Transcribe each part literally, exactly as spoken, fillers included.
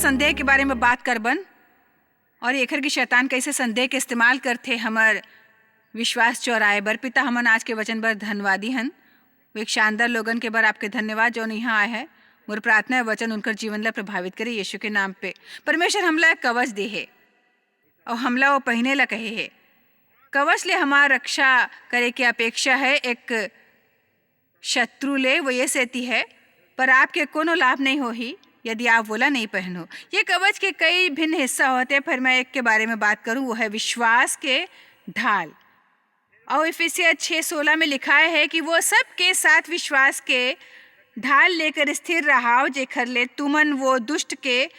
संदेह के बारे में बात करबन और एखर की शैतान कैसे संदेह के इस्तेमाल करथे हमर विश्वास चौराए बर। पिता, हमन आज के वचन बर धन्यवादी हन। वो एक शानदार लोगन के बर आपके धन्यवाद, जौन यहाँ आए हैं। मोर प्रार्थना है, वचन उनकर जीवन ला प्रभावित करे, यीशु के नाम पे। परमेश्वर हमला एक कवच दे हे और हमला वो पहिने ला कहे हे। कवच ले हमार रक्षा करे के अपेक्षा है एक शत्रु ले, वो ये सेती है, पर आपके कोनो लाभ नहीं होही यदि आप वोला नहीं पहनो। ये कवच के कई भिन्न हिस्सा होते, पर मैं एक के बारे में बात करूं, वो है विश्वास के ढाल। और इफिसिया छः सोलह में लिखा है कि वो सबके साथ विश्वास के ढाल लेकर स्थिर रहाव, जेखर ले तुमन वो दुष्ट के,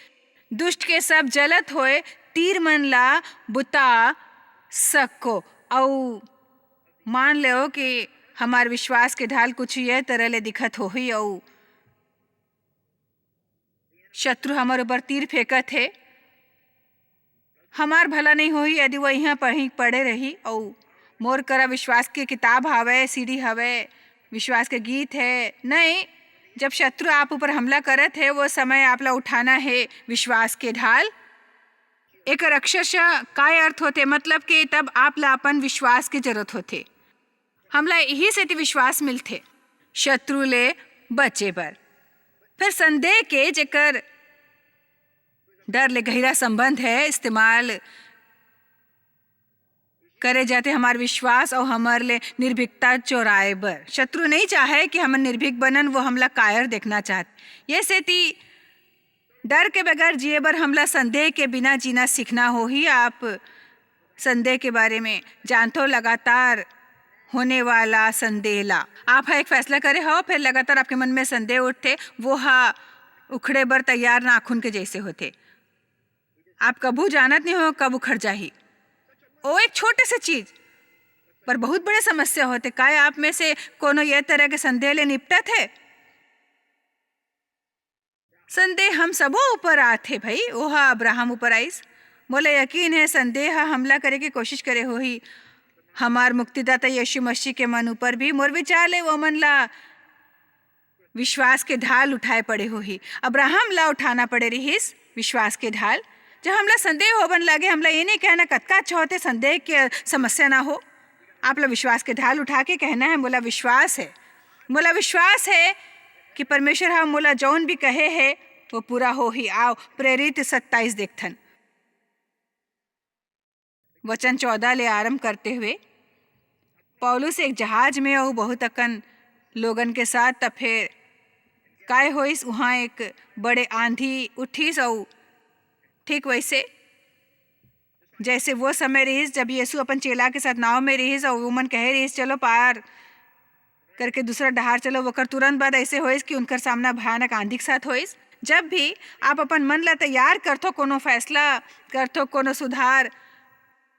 दुष्ट के सब जलत होए तीर मन ला बुता सको। अऊ मान लेव कि हमार विश्वास के ढाल कुछ ये तरह ले दिखत होही, अऊ शत्रु हमर ऊपर तीर फेंकत हे। हमार भला नहीं होही यदि वो इहाँ पढ़ी, पड़े रही। अऊ मोर करा विश्वास के किताब हवे, सीडी हवे, विश्वास के गीत है। नहीं, जब शत्रु आप ऊपर हमला करत है, वो समय आप ला उठाना है विश्वास के ढाल। एकर अक्षरशः काय अर्थ होथे? मतलब कि तब आप ला अपन विश्वास के जरूरत होथे। हमला यही सेती विश्वास मिलथे शत्रु ले बचे बर। फिर संदेह के, जेकर डर ले गहिरा संबंध है, इस्तेमाल करे जाथे हमार विश्वास अउ हमर ले निर्भीकता चोराए बर। शत्रु नहीं चाहे कि हमन निर्भीक बनन, वो हमला कायर देखना चाहत। ये सेती डर के बगैर जिए बर हमला संदेह के बिना जीना सीखना होही। आप संदेह के बारे में जानथो, लगातार होने वाला संदेह ला। आप ह एक फैसला करे हो, फिर लगातार आपके मन में संदेह उठथे, वो ह उखड़े बर तैयार नाखून के जैसे होथे। आप कभू जानत नहीं हो कब उखड़ जाही। ओ एक छोटे से चीज पर बहुत बड़े समस्या होथे। काय आप में से कोनो ये तरह के संदेह ले निपटत हे? संदेह हम सबो ऊपर आथे भई, ओहा अब्राहम ऊपर आइस। मोला यकीन हे संदेह ह हमला करे के कोशिश करे होही। हमार मुक्तिदाता यीशु मसीह के मन ऊपर भी, मोर विचार ले ओमन ला विश्वास के ढाल उठाए पड़े होही। अब्राहम ला उठाना पड़े रिहिस विश्वास के ढाल। जब हमला संदेह होबन लागे, हमला ये नहीं कहना कतका अच्छा होथे संदेह के समस्या ना हो। आप ला विश्वास के ढाल उठा के कहना है, मोला विश्वास है, मोला विश्वास है कि परमेश्वर ह मोला जौन भी कहे है वो पूरा होही। आओ प्रेरित सत्ताईस देखथन। वचन चौदह ले आरंभ करते हुए, पौलुस एक जहाज में अउ बहुत अकन लोगन के साथ, त फेर काय होइस, उहाँ एक बड़े आंधी उठिस अउ ठीक वैसे जैसे वो समय रहिस जब यीशु अपन चेला के साथ नाव में रहिस अउ उमन कहे रहिस, "चलो पार करके दूसरा डहार चलो।" ओकर तुरंत बाद ऐसे होइस कि उनकर सामना भयानक आंधी के साथ होइस। जब भी आप अपन मन ला तैयार करथो, कोनो फैसला करथो, कोनो सुधार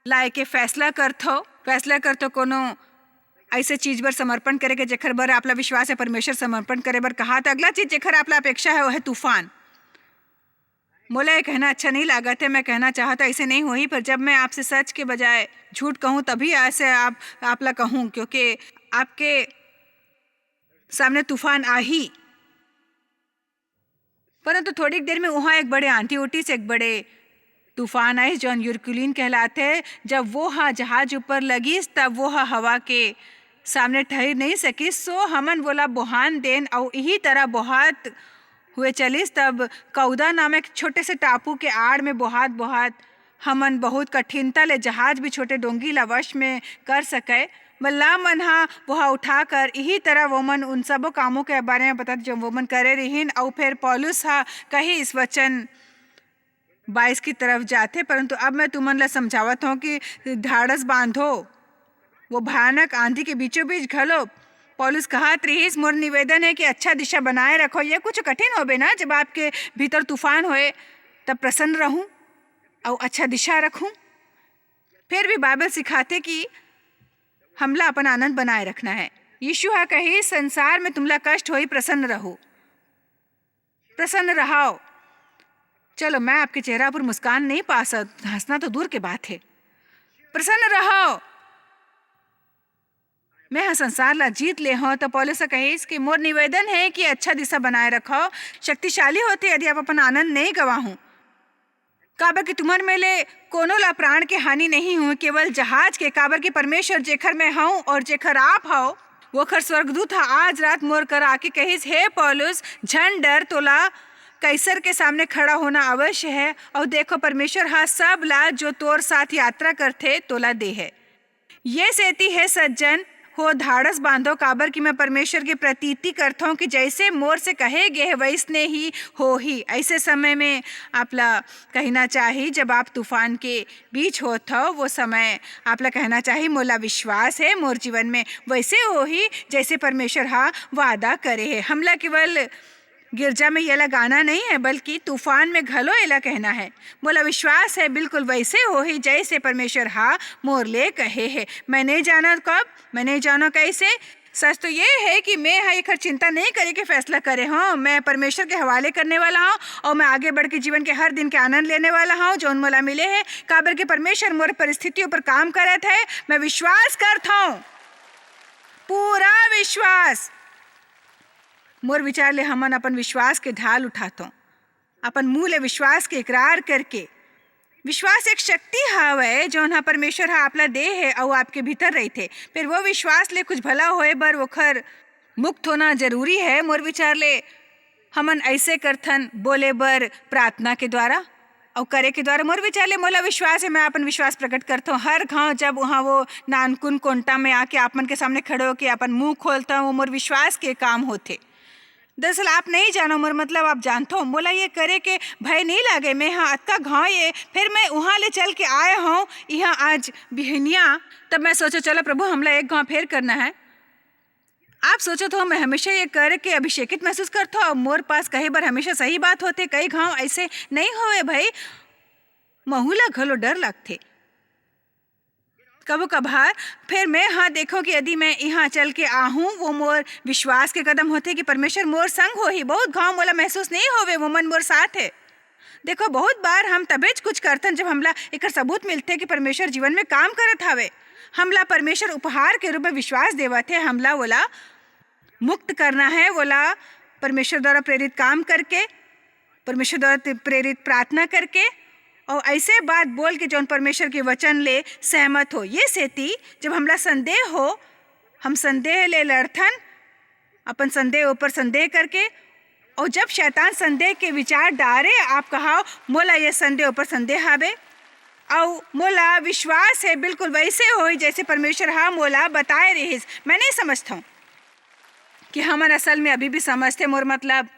लाए के फैसला करथो, फैसला करथो कोनो ऐसे चीज बर समर्पण करे के जेखर बर आपला विश्वास है, परमेश्वर समर्पण करे बर कहा, त अगला चीज जेखर आपला अपेक्षा है, वो है तूफान। मोला ये कहना अच्छा नहीं लागत है, मैं कहना चाहत ऐसे नहीं होही, पर जब मैं आपसे सच के बजाय झूठ कहूँ, तभी ऐसे आप, आपला कहूँ, क्योंकि आपके सामने तूफान आही। परंतु थोड़ी देर में वहाँ एक बड़े आंधी उठिस, एक बड़े तूफान आइस, जौन यूरकुलिन कहलाथे। जब वो हा जहाज ऊपर लगिस, तब वो हा हवा के सामने ठहर नहीं सकिस। सो हमन वोला बोहान देन, अउ इही तरह बोहात हुए चलिस। तब कौदा नाम एक छोटे से टापू के आड़ में बोहात बोहात हमन बहुत कठिनता ले जहाज भी छोटे डोंगी ला वश में कर सके। मल्लाह मन हा वोहा उठाकर इही तरह वोमन उन सबो कामों के बारे में बतात जो वोमन करे रहिन। अउ फिर पौलुस हा कही इस वचन बाईस की तरफ जाथे, परंतु अब मैं तुमन ला समझावत हूँ कि ढाढ़स बांधो। वो भयानक आंधी के बीचों बीच घलो पौलुस कहत रहिस, "मोर निवेदन है कि अच्छा दिशा बनाए रखो।" ये कुछ कठिन होबे ना, जब आपके भीतर तूफान होए, तब प्रसन्न रहूं अउ अच्छा दिशा रखूं। फिर भी बाइबल सिखाथे कि हमला अपन आनंद बनाए रखना है। यीशु हा कही, "संसार में तुमला कष्ट होई, प्रसन्न रहो, प्रसन्न रहो।" चलो, मैं आपके चेहरा पर मुस्कान नहीं पा सकत, हंसना तो दूर के बात है। प्रसन्न रहो, मैं हा संसार ला जीत ले हूँ। तो पौलुस हा कहिस कि मोर निवेदन है कि अच्छा दिशा बनाए रखो। शक्तिशाली होथे यदि आप अपन आनंद नहीं गवाहूँ। काबर कि तुम्हर में ले कोनो ला प्राण के हानि नहीं हुई, केवल जहाज के, काबर कि परमेश्वर जेखर में हूँ और जेखर आप हव, वोखर स्वर्गदूत ह आज रात मोर करा आके कहिस, "हे पौलुस, झन डर, तोला कैसर के सामने खड़ा होना अवश्य है, और देखो, परमेश्वर ह सब ला जो तोर साथ यात्रा करथे, तोला दे है।" ये सेती हे सज्जन हो, धाड़स बांधो, काबर कि मैं परमेश्वर के प्रतीति करथौं कि जैसे मोर से कहे गे हे, वैसने ही होही। ऐसे समय में आप ला कहना चाही, जब आप तूफान के बीच होत हव, वो समय आप ला कहना चाही, "मोला विश्वास हे, मोर जीवन में वैसे होही, जैसे परमेश्वर ह वादा करे हे।" हमला केवल गिरजा में येला गाना नहीं है, बल्कि तूफान में घलो एला कहना है, "मोला विश्वास है, बिल्कुल वैसे होही, जैसे परमेश्वर हा मोर ले कहे है।" मैं नहीं जानत कब, मैं नहीं जानत कैसे। सच तो ये है कि मैं हा एकर चिंता नहीं करे के फैसला करे हूँ। मैं परमेश्वर के हवाले करने वाला हूँ और मैं आगे बढ़ के जीवन के हर दिन के आनंद लेने वाला हूँ, जौन मोला मिले है, काबर के परमेश्वर मोर परिस्थितियों पर काम करत है। मैं विश्वास करत हूँ, पूरा विश्वास। मोर विचार ले हमन अपन विश्वास के ढाल उठाथों, अपन मुंह ले विश्वास के इकरार करके। विश्वास एक शक्ति हावय, जौन ह परमेश्वर ह आपला दे हे अउ आपके भीतर रहिथे। फिर वो विश्वास ले कुछ भला होए बर ओखर मुक्त होना जरूरी है। मोर विचार ले हमन ऐसे करथन, बोले बर प्रार्थना के द्वारा, अउ करे के द्वारा। मोर विचार ले मोला विश्वास है, मैं अपन विश्वास प्रकट करथों। हर घाव जब वहाँ वो नानकुन कोंटा में आके आप मन के सामने खड़े होके अपन मुंह खोलता हूँ, वो मोर विश्वास के काम होथे। दरअसल आप नहीं जानो मोर मतलब, आप जानथो, मोला ये करे के भय नहीं लागे। मैं हाँ अतका घाव ये, फिर मैं वहाँ ले चल के आए हूँ यहाँ आज बिहनिया। तब मैं सोचो, चलो प्रभु, हमला एक घाव फेर करना है। आप सोचत हो, मैं हमेशा ये करके अभिषेकित महसूस करत हो, और मोर पास कहे बर हमेशा सही बात होथे। कई घाव ऐसे नहीं होवे भाई, महू ला घलो डर लगथे कभो कभार। फिर मैं हाँ देखो कि यदि मैं यहाँ चल के आहूँ, वो मोर विश्वास के कदम होथे कि परमेश्वर मोर संग होही। बहुत घाव मोला महसूस नहीं होवे, वो मन मोर साथ है। देखो, बहुत बार हम तभेच कुछ करथन, जब हमला एकर सबूत मिलथे कि परमेश्वर जीवन में काम करत हावे। हमला परमेश्वर उपहार के रूप में विश्वास देवत हे, हमला ओला मुक्त करना है, ओला परमेश्वर द्वारा प्रेरित काम करके, परमेश्वर द्वारा प्रेरित प्रार्थना करके, और ऐसे बात बोल के, जौन परमेश्वर के वचन ले सहमत हो। ये सेती, जब हमला संदेह हो, हम संदेह ले लड़थन, अपन संदेह ऊपर संदेह करके। और जब शैतान संदेह के विचार डारे, आप कहा, "मोला ये संदेह ऊपर संदेह हावे, और मोला विश्वास है, बिल्कुल वैसे होई, जैसे परमेश्वर हा मोला बताए रहिस।" मैं नहीं समझता हूँ कि हमन असल में अभी भी समझते। मोर मतलब,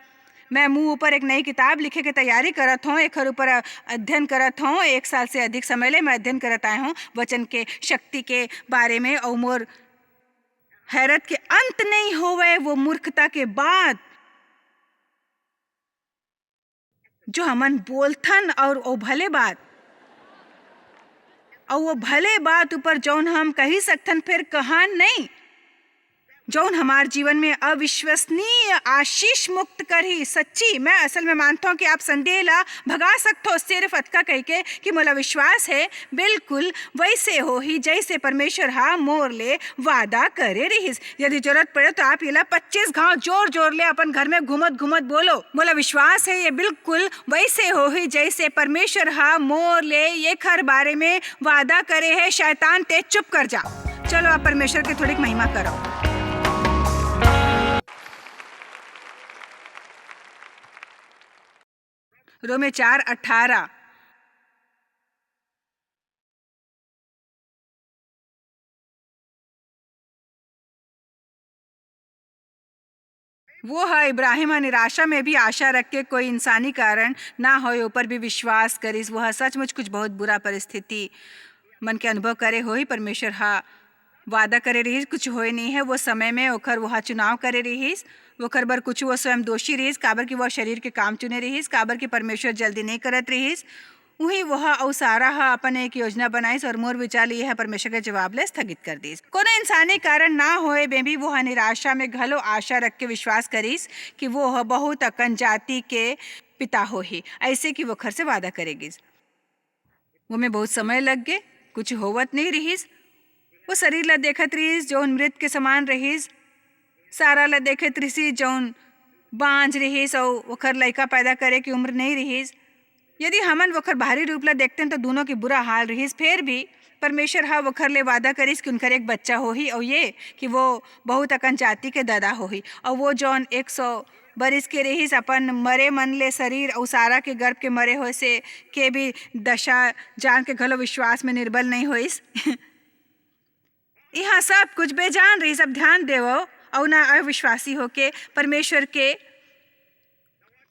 मैं मुंह ऊपर एक नई किताब लिखे के तैयारी करत हूँ, एकर ऊपर अध्ययन करत हूँ। एक साल से अधिक समय ले मैं अध्ययन करत आए हूँ वचन के शक्ति के बारे में, और मोर हैरत के अंत नहीं होवे वो मूर्खता के बात, जो हमन बोलथन, और वो भले बात, और वो भले बात ऊपर जौन हम कही सकथन, फिर कहन नहीं, जौन हमार जीवन में अविश्वसनीय आशीष मुक्त करही। सच्ची, मैं असल में मानता हूँ कि आप संदेह ला भगा सकथो सिर्फ अतका कहिके कि मोला विश्वास है, बिल्कुल वैसे होही, जैसे परमेश्वर हा मोर ले वादा करे रिहिस। यदि जरूरत पड़े, तो आप येला पच्चीस घाव जोर जोर ले अपन घर में घूमत घूमत बोलो, "मोला विश्वास है, ये बिल्कुल वैसे होही, जैसे परमेश्वर हा मोर ले एखर बारे में वादा करे है।" शैतान, ते चुप कर जा। चलो, आप परमेश्वर के थोड़ी महिमा करो। रोमे चार अठारह। वो ह इब्राहिम ह निराशा में भी आशा रख के, कोई इंसानी कारण ना होए, ऊपर भी विश्वास करिस। वो ह सचमुच कुछ बहुत बुरा परिस्थिति मन के अनुभव करे होही। परमेश्वर ह वादा करे रिहिस, कुछ होए नहीं है। वो समय में ओखर वो ह चुनाव करे रिहिस, ओखर बर कुछ वो स्वयं दोषी रिहिस, काबर कि वो शरीर के काम चुने रिहिस, काबर कि परमेश्वर जल्दी नहीं करत रिहिस। उही वो ह अउ सारा ह अपन एक योजना बनाइस और मोर विचार ले यह परमेश्वर के जवाब ले स्थगित कर दिस। कोनो इंसानी कारण ना होए में भी वो ह निराशा में घलो आशा रख के विश्वास करिस कि वो ह बहुत अकन जाति के पिता होही, ऐसे कि वो खर से वादा करे गिस। वो में बहुत समय लग गे, कुछ होवत नहीं रिहिस। वो शरीर ला देखत रिहिस, जौन मृत के समान रिहिस। सारा ला देखत रिहिस, जौन बांझ रिहिस अउ ओखर लइका पैदा करे के उम्र नहीं रिहिस। यदि हमन ओखर बाहरी रूप ला देखतेन, तो दूनों के बुरा हाल रहिस। फेर भी परमेश्वर ह ओखर ले वादा करिस कि उनकर एक बच्चा होही, अउ ये कि वो बहुत अकन जाति के ददा होही। अउ वो जौन एक सौ बरिस के रहिस, अपन मरे मन ले शरीर अउ सारा के गर्भ के मरे होए से के भी दशा जान के घलो विश्वास में निर्बल नहीं होइस। इहाँ सब कुछ बेजान रहिस। अब ध्यान देवो, अउ ना अविश्वासी होके परमेश्वर के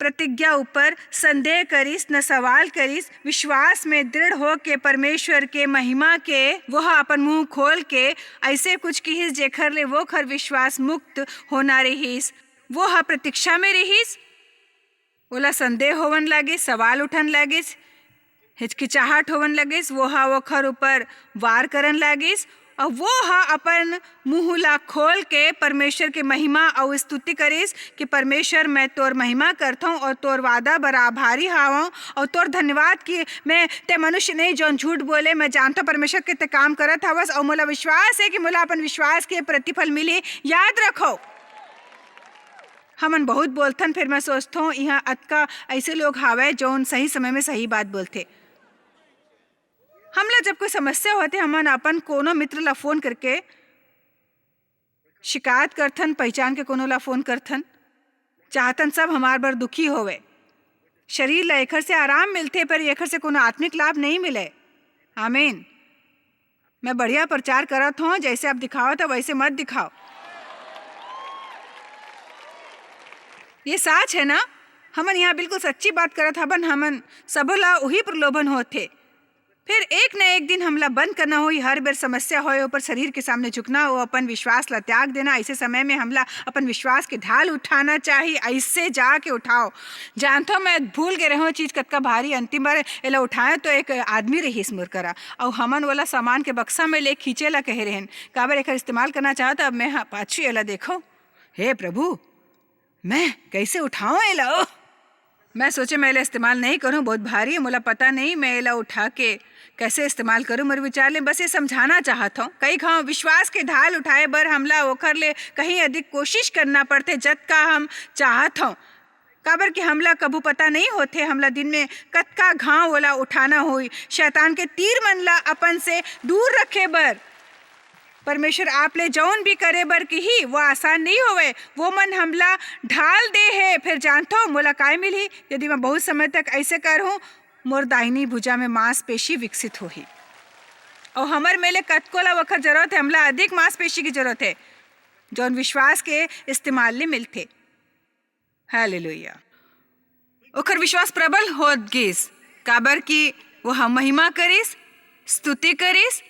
प्रतिज्ञा ऊपर संदेह करिस, न सवाल करिस। विश्वास में दृढ़ होके परमेश्वर के महिमा के वो ह अपन मुंह खोल के ऐसे कुछ किहिस, जेखर ले वो खर विश्वास मुक्त होना रहिस। वो ह प्रतीक्षा में रहिस। ओला संदेह होवन लागिस, सवाल उठन लागिस, हिचकिचाहट होवन लागिस। वो ह ओखर ऊपर वार करन लागिस, अउ वो ह अपन मुंह ला खोल के परमेश्वर के महिमा अउ स्तुति करिस कि परमेश्वर, मैं तोर महिमा करथौं अउ तोर वादा बर आभारी हावौं, अउ तोर धन्यवाद कि मैं, ते मनुष्य नहीं जौन झूठ बोले। मैं जानथौं परमेश्वर के ते काम करत हवस, अउ मोला विश्वास हे कि मोला अपन विश्वास के प्रतिफल मिली। याद रखो, हमन बहुत बोलथन, फिर मैं सोचथौं, इहाँ अतका ऐसे लोग हावय जौन सही समय में सही बात बोलथे। हमला जब कोई समस्या होथे, हमन अपन कोनो मित्र ला फोन करके शिकायत करथन, पहचान के कोनो ला फोन करथन, चाहतन सब हमार बर दुखी होवे। शरीर ला एखर से आराम मिलथे, पर एखर से कोनो आत्मिक लाभ नहीं मिले। आमीन। मैं बढ़िया प्रचार करत हौं, जैसे आप दिखावत हो, वैसे मत दिखाओ। ये साच है ना? हमन यहाँ बिल्कुल सच्ची बात करत हबन। हमन सबो ला उही प्रलोभन होथे। फिर एक न एक दिन हमला बंद करना होही। हर बेर समस्या होए, ओपर शरीर के सामने झुकना, वो अपन विश्वास ला त्याग देना। ऐसे समय में हमला अपन विश्वास के ढाल उठाना चाही। ऐसे जाके उठाओ। जानथो, मैं भूल गे रहूं चीज कतका भारी। अंतिम बार एला उठाए तो एक आदमी रहिस मोर करा, अउ हमन वाला सामान के बक्सा में ले खींचे ला कहे रहन, काबर एकर इस्तेमाल करना चाहत। अब मैं हा-, पाछू एला देखो, हे प्रभु, मैं कैसे उठाऊं एला? ओह! मैं सोचे, मैं एला इस्तेमाल नहीं करूं, बहुत भारी है, मोला पता नहीं मैं एला उठा के कैसे इस्तेमाल करूं। मोर विचार ले बस ये समझाना चाहत हूं, कई घाव विश्वास के ढाल उठाए बर हमला ओखर ले कहीं अधिक कोशिश करना पड़थे, जतका हम चाहत हौं। काबर कि हमला कभू पता नहीं होथे, हमला दिन में कतका घाव ओला उठाना होही। शैतान के तीर मन ला अपन से दूर रखे बर परमेश्वर आप ले जौन भी करे बर किही, वो आसान नहीं होवे। वो मन हमला ढाल दे हे। फिर जानथो, मोला काय मिलही, यदि मैं बहुत समय तक ऐसे करहूं? मोर दाहिनी भुजा में मांसपेशी विकसित होही। अउ हमर मेले कतको ला ओखर जरूरत है, हमला अधिक मांसपेशी की जरूरत है, जौन विश्वास के इस्तेमाल ले मिलथे। हालेलुया। ओखर विश्वास प्रबल होत गिस, काबर कि वो ह महिमा करिस, स्तुति करिस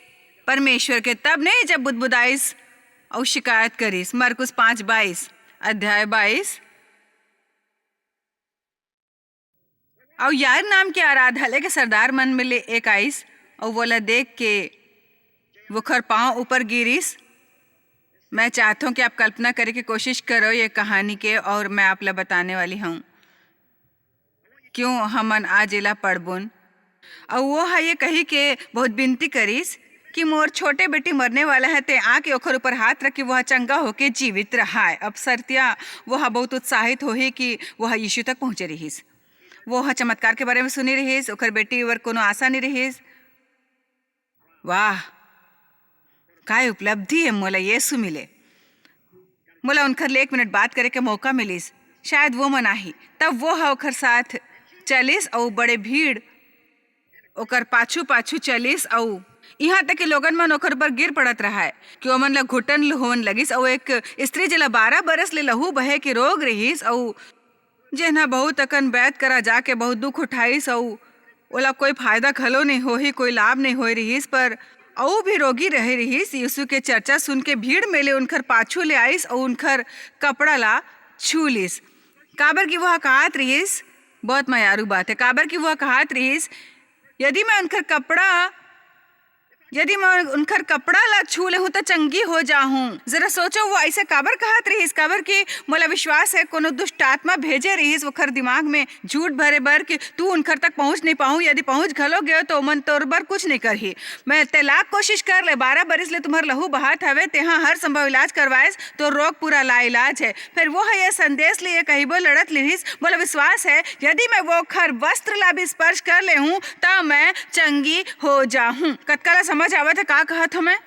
परमेश्वर के, तब नहीं जब बुदबुदाइस अउ शिकायत करिस। मरकुस पाँच बाईस, अध्याय बाईस। अउ याईर नाम के आराधनालय के सरदार मन में ले एक आइस, अउ वोला देख के वोखर पांव ऊपर गिरिस। मैं चाहत हूं कि आप कल्पना करे के कोशिश करो ये कहानी के, और मैं आप ला बताने वाली हूं क्यों हमन आज एला पढ़बोन। अउ वो ह ये कही के बहुत बिनती करिस कि मोर छोटे बेटी मरने वाला है, ते आके ओखर ऊपर हाथ रख के वो ह चंगा होके जीवित रहाय। अब सरतिया वो ह बहुत उत्साहित होही कि वो ह यीशु तक पहुंचे रिहिस। वो ह चमत्कार के बारे में सुनी रिहिस, ओखर बेटी बर कोनो आशा नहीं रिहिस। वाह, काय उपलब्धि है मोला यीशु मिले। मोला उनखर ले एक मिनट बात करे के मौका मिलिस, शायद वो मन आही। तब वो ह ओखर साथ चलिस अउ बड़े भीड़ ओकर पाछू-पाछू चलिस अउ इहां तक कि लोगन मन ओकर ऊपर गिर पड़त रहाय कि ओमन ला घुटन होवन लगिस। अउ एक स्त्री, जेला बारह बरस ले लहू बहे के रोग रिहिस अउ जेन ह बहुत अकन बैद करा जाके बहुत दुख उठाइस अउ ओला कोई फायदा घलो नहीं होही, कोई लाभ नहीं होय रिहिस, पर अउ भी रोगी रहे रिहिस। यीशु के चर्चा सुन के भीड़ में ले उनखर पाछू ले आइस अउ उनखर कपड़ा ला छू लिस, काबर कि वह कहात रिहिस, बहुत मयारू बात है, काबर कि वह कहात रिहिस, यदि मैं उनखर कपड़ा यदि मैं उनकर कपड़ा ला छू लेहूं, त चंगी हो जाहूं। जरा सोचो, वो ऐसे काबर कहत रहिस? काबर कि मोला विश्वास है, कोनो दुष्ट आत्मा भेजे रहिस ओखर दिमाग में झूठ भरे बर कि तू उनकर तक पहुंच नहीं पाहूं, यदि पहुंच घलो गयो, तो ओमन तोर बर कुछ नहीं करही। मैं, ते लाख कोशिश कर ले, बारह बरिस ले तुम्हर लहू बहात हवे, तेहा हर संभव इलाज करवाएस, तो रोग पूरा लाइलाज है। फिर वो ह ये संदेश लिए कहिबो लड़त लिहिस, मोला विश्वास है, यदि मैं वो ओखर वस्त्र ला भी स्पर्श कर लेहूं, त मैं चंगी हो जाहूं। कतका ला समझ आवत है का कहत हूं मैं?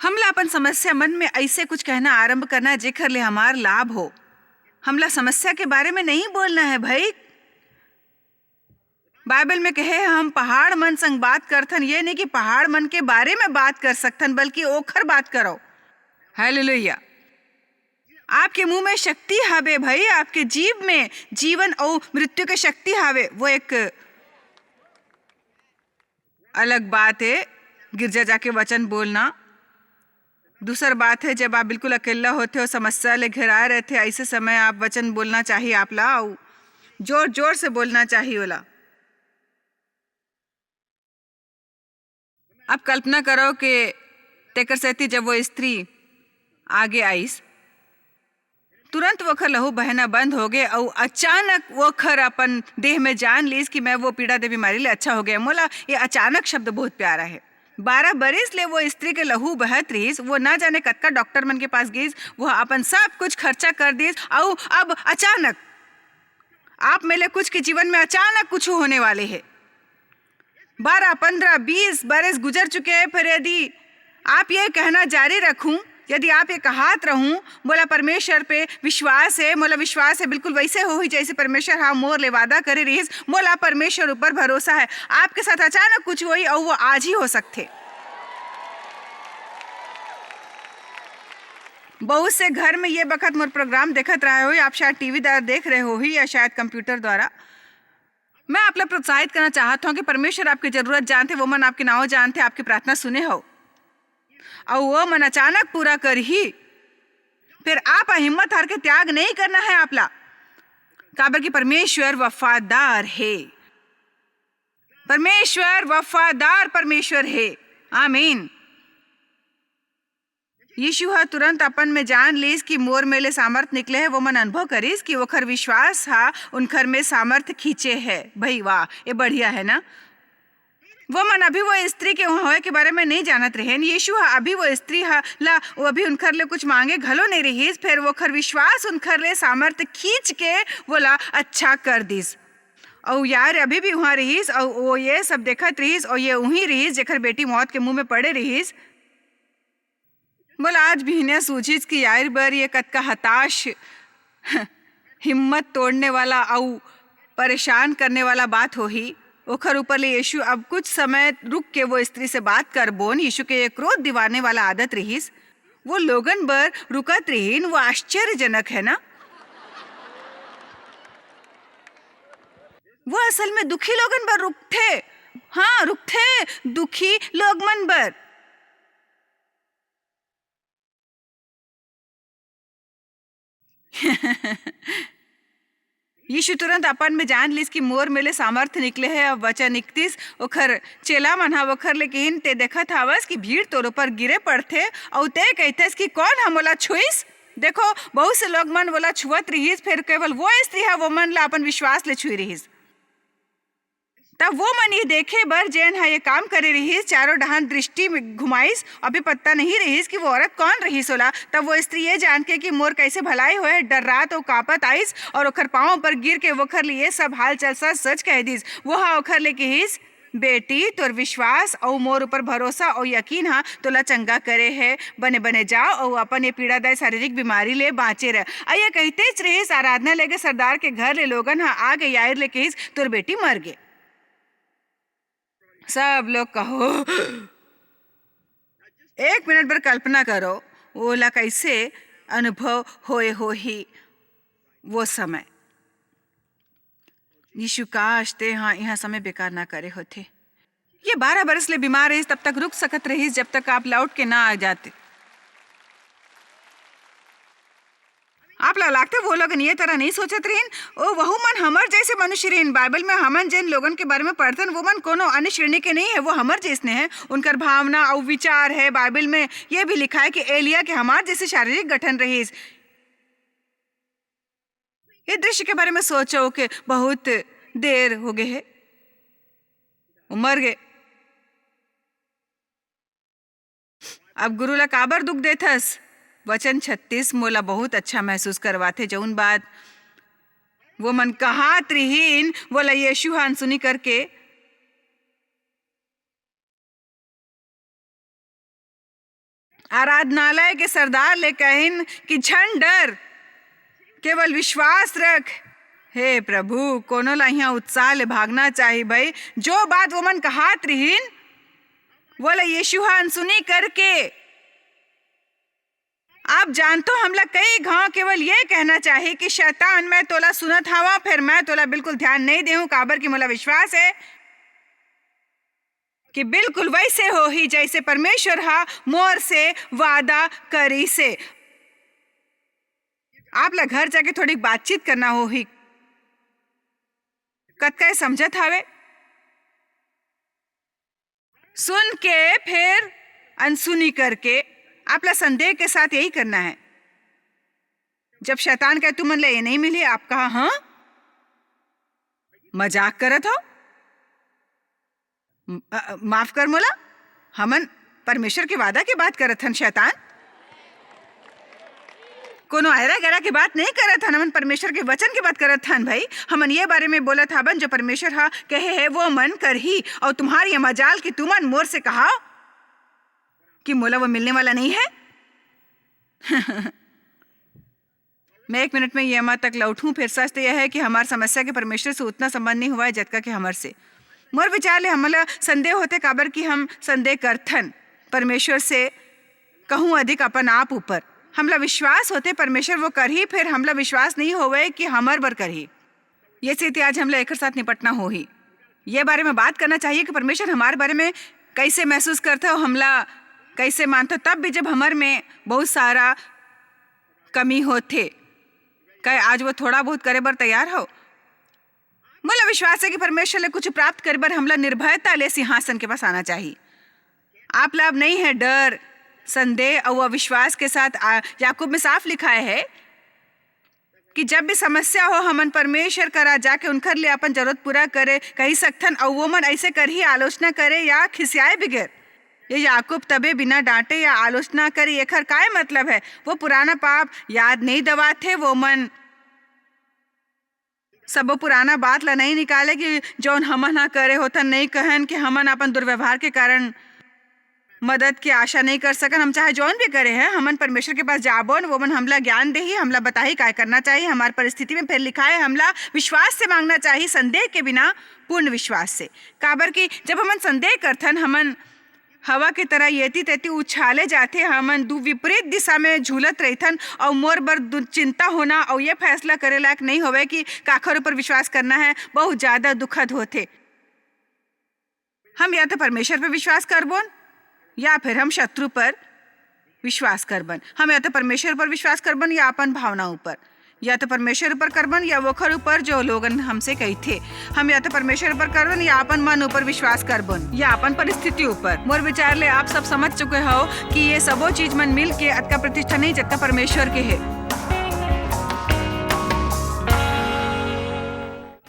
हमला अपन समस्या मन में ऐसे कुछ कहना आरंभ करना, जेखर ले हमार लाभ हो। हमला समस्या के बारे में नहीं बोलना है भाई। बाइबल में कहे है, हम पहाड़ मन संग बात करथन, ये नहीं कि पहाड़ मन के बारे में बात कर सकथन, बल्कि ओखर बात करो। हालेलुया। आपके मुंह में शक्ति हवे भाई, आपके जीभ में जीवन और मृत्यु के शक्ति हवे। वो एक अलग बात है, गिरजा जाके वचन बोलना। दूसर बात है, जब आप बिल्कुल अकेला होते हो, समस्या ले घेराए रहते, ऐसे समय आप वचन बोलना चाहिए आप ला, अउ जोर जोर से बोलना चाहिए ओला। अब कल्पना करो कि तेकर सेती जब वो स्त्री आगे आइस, तुरंत वोखर लहू बहना बंद हो गए, अउ अचानक वोखर अपन देह में जान लीस कि मैं वो पीड़ा दे बीमारी ले अच्छा हो गया। मोला ये अचानक शब्द बहुत प्यारा है। बारह बरिस ले वो स्त्री के लहू बहत रहिस, वो ना जाने कतका डॉक्टर मन के पास गिस, वो अपन सब कुछ खर्चा कर दिस, अउ अब अचानक आप में ले कुछ के जीवन में अचानक कुछ होने वाले है। बारह, पन्द्रह, बीस बरस गुजर चुके हैं, फिर यदि आप ये कहना जारी रखूं, यदि आप ये कहात रहूं, "मोला परमेश्वर पे विश्वास है, मोला विश्वास है, बिल्कुल वैसे होही जैसे परमेश्वर हा मोर ले वादा करे रहिस, मोला परमेश्वर ऊपर भरोसा है।" आपके साथ अचानक कुछ होही, अउ वो आज ही हो सकथे। बहुत से घर में ये बखत मोर प्रोग्राम देखत रहे हो, या आप शायद टीवी द्वारा देख रहे हो ही, या शायद कंप्यूटर द्वारा। मैं आप ला प्रोत्साहित करना चाहत हूँ कि परमेश्वर आपकी जरूरत जानथे, वो मन आपके नाव जानथे, आपकी प्रार्थना सुने हो, अउ वो मन अचानक पूरा करही। फिर आप हिम्मत हार के त्याग नहीं करना है आप ला, काबर कि परमेश्वर वफादार है। परमेश्वर वफादार परमेश्वर है। आमीन। यीशु ह तुरंत अपन में जान लीस कि मोर में ले सामर्थ निकले है। वो मन अनुभव करिस कि ओखर विश्वास हा उनखर में सामर्थ खींचे है। भई वाह, ये बढ़िया है ना? वो मन अभी वो स्त्री के वहाँ होए के बारे में नहीं जानत रहेन। यीशु ह अभी वो स्त्री ह ला, वो अभी उनखर ले कुछ मांगे घलो नहीं रहिस, फिर ओखर विश्वास उनखर ले सामर्थ खींच के वोला अच्छा कर दिस। अउ यार अभी भी वहाँ रहिस, अउ वो ये सब देखत रहिस, अउ ये उही रहिस जेखर बेटी मौत के मुंह में पड़े रहिस। मोला आज बिहनिया सूझिस कि यार बर ये कतका हताश, हिम्मत तोड़ने वाला अउ परेशान करने वाला बात होही। ओखर ऊपर ले यीशु अब कुछ समय रुक के वो स्त्री से बात करबोन। यीशु के ये क्रोध दिवाने वाला आदत रहिस। वो लोगन बर रुकत रहिन, वो आश्चर्यजनक है ना? वो असल में दुखी लोगन बर रुकथे। हाँ, रुकथे दुखी लोग मन बर। यीशु तुरंत अपन में जान लिस कि मोर में ले सामर्थ निकले है। अब वचन इकतीस, ओखर चेला मन हा ओखर ले किहिन, "ते देखत हावस कि भीड़ तोर ऊपर गिरे पड़थे, अउ ते कहिथस कि कौन ह मोला छुइस?" देखो, बहुत से लोग मन वोला छुवत रिहिस, फेर केवल वो स्त्री हा वो मन ला अपन विश्वास ले छुई रिहिस। तब वो मन ये देखे बर, जेन ह ये काम करे रिहिस, चारों डहान दृष्टि में घुमाइस, अभी पता नहीं रिहिस कि वो औरत कौन रिहिस ओला। तब वो स्त्री ये जान के कि मोर कैसे भलाई होए, डर्रात अउ कांपत आइस और ओखर पाँव पर गिर के वोखर ले ये सब हाल चाल सच सच कह दिस। वो हा ओखर ले किहिस, "बेटी, तोर विश्वास अउ मोर ऊपर भरोसा अउ यकीन हा तोला चंगा करे हे। बने बने जाओ अउ अपन ये पीड़ादायक शारीरिक बीमारी ले बाँचे रह।" अउ ये कहितेच रिहिस, आराधना लेगे सरदार के घर ले लोगन हा आगे याईर ले किहिस, "तोर बेटी मर गे।" सब लोग कहो, एक मिनट बर कल्पना करो, ओला कैसे अनुभव होए होही वो समय। यीशु, काश ते हा इहाँ समय बेकार ना करे होथे। ये बारह बरस ले बीमार रहिस, तब तक रुक सकत रहिस, जब तक आप लौट के ना आ जाते। आप ला लागथे वो लोगन ये तरह नहीं सोचत रहिन? ओ, वहू मन हमर जैसे मनुष्य रहिन। बाइबल में हमन जेन लोगन के बारे में पढ़थन, वो मन कोनो अन्य श्रेणी के नहीं है, वो हमर जैसने है। उनकर भावना अउ विचार है। बाइबल में ये भी लिखा है कि एलिया के हमार जैसे शारीरिक गठन रहिस। ये दृश्य के बारे में सोचो कि बहुत देर हो गए है, वो मर गए। अब गुरु ला काबर दुख देथस? वचन छत्तीस मोला बहुत अच्छा महसूस करवाथे। जौन बात वो मन कहात रिहिन, वोला यीशु ह अनसुनी करके आराधनालय के सरदार ले कहिन कि झन डर, केवल विश्वास रख। हे प्रभु, कोनो ला इहाँ उत्साह ले भागना चाही भाई। जो बात वो मन कहात रिहिन, वोला यीशु ह अनसुनी करके। आप जानतो, हमला कई घाव केवल ये कहना चाही कि शैतान, मैं तोला सुनत हवं, फिर मैं तोला बिल्कुल ध्यान नहीं देहूं, काबर कि मोला विश्वास है कि बिल्कुल वैसे होही, जैसे परमेश्वर हा मोर से वादा करिसे। आप ला घर जाके थोड़ी बातचीत करना होही। कतका ये समझत हावे? सुन के फिर अनसुनी करके आप ला संदेह के साथ यही करना है। जब शैतान कहे, "तुमन ला ये नहीं मिली," आप कहा, "हाँ? मजाक करत हो? म-, अ, अ, माफ कर मोला, हमन परमेश्वर के वादा के बात करत हन शैतान। कोनो ऐरा गैरा के बात नहीं करत हन, हमन परमेश्वर के वचन के बात करत हन भाई। हमन ये बारे में बोलत हबन जो परमेश्वर हा कहे है वो मन करही, और तुम्हार ये मजाल कि तुमन मोर से कहा कि मोला वो मिलने वाला नहीं है।" मैं एक मिनट में ये मत तक लौटूं, फिर सच तो यह है कि हमार समस्या के परमेश्वर से उतना संबंध नहीं हुआ है जतका कि हमर से। मोर विचार ले हमला संदेह होथे, काबर कि हम संदेह करथन परमेश्वर से कहूं अधिक अपन आप ऊपर। हमला विश्वास होथे परमेश्वर वो करही, फिर हमला विश्वास नहीं होवे कि हमर बर करही। ये सेती आज हमला एकर साथ निपटना होही। ये बारे में बात करना चाहिए कि परमेश्वर हमारे बारे में कैसे महसूस करथे और हमला कैसे मानथे, तब भी जब हमर में बहुत सारा कमी होथे। काय आज वो थोड़ा बहुत करे बर तैयार हो? मोला विश्वास है कि परमेश्वर ले कुछ प्राप्त करे बर हमला निर्भयता ले सिंहासन के पास आना चाहिए। आप ला अब नहीं है डर, संदेह और अविश्वास के साथ आ, याकूब में साफ लिखाए है कि जब भी समस्या हो, हमन परमेश्वर करा जाके उनकर ले अपन जरूरत पूरा करे कही सकथन, अउ वो मन ऐसे करही, आलोचना करे या खिसियाए बिगेर। ये याकूब तबे बिना डांटे या आलोचना करे, एखर काय मतलब है? वो पुराना पाप याद नहीं दवाथे, वो मन सबो पुराना बात ला नहीं निकाले कि जौन हमन हा करे होथन, नहीं कहन कि हमन अपन दुर्व्यवहार के कारण मदद के आशा नहीं कर सकन। हम चाहे जौन भी करे हैं, हमन परमेश्वर के पास जाबोन, वो मन हमला ज्ञान देही, हमला बताही काय करना चाहिए। हमार परिस्थिति में फिर लिखा है, हमला विश्वास से मांगना चाहिए, संदेह के बिना पूर्ण विश्वास से। काबर कि जब हमन संदेह करथन, हमन हवा के तरह येती तेती उछाले जाथे, हमन दू विपरीत दिशा में झूलत रहिथन, अउ मोर बर दु-, चिंता होना अउ ये फैसला करे लायक नहीं होवे कि काखर ऊपर विश्वास करना है, बहुत ज्यादा दुखद होथे। हम या तो परमेश्वर पर विश्वास करबोन या फिर हम शत्रु पर विश्वास करबन। हम या तो परमेश्वर पर विश्वास करबन या अपन भावना ऊपर, या तो परमेश्वर ऊपर करबन या वोखर ऊपर जो लोगन हमसे कहिथे। हम या तो परमेश्वर ऊपर करबन या अपन मन ऊपर विश्वास करबन या अपन परिस्थिति ऊपर। मोर विचार ले आप सब समझ चुके हो कि ये सबो चीज मन मिल के अतका प्रतिष्ठा नहीं जतका परमेश्वर के है।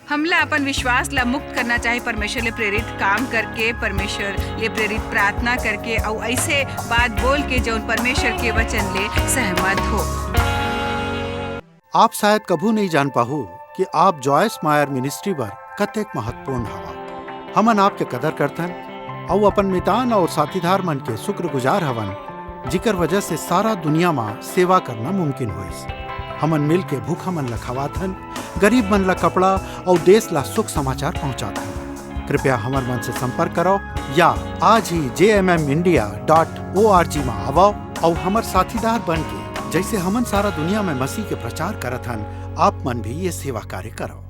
हमला अपन विश्वास ला मुक्त करना चाहे परमेश्वर ले प्रेरित काम करके, परमेश्वर ले प्रेरित प्रार्थना करके, अउ ऐसे बात बोल के जौन परमेश्वर के वचन ले सहमत हो। आप शायद कभू नहीं जान पाहू कि आप जॉयस मायर मिनिस्ट्री बर कतेक महत्वपूर्ण हवा। हमन आपके कदर करथन अउ अपन मितान और साथीदार मन के शुक्रगुजार हवन, जिकर वजह से सारा दुनिया मा सेवा करना मुमकिन होइस। हमन मिल के भूखा मन ला खवाथन, गरीब मन ला कपड़ा और देश ला सुख समाचार पहुंचाथन। कृपया हमर मन से संपर्क करो या आज ही जे M M India dot O R G मा आवो और हमर साथीदार बन के, जैसे हमन सारा दुनिया में मसीह के प्रचार करत हन, आप मन भी ये सेवा कार्य करो।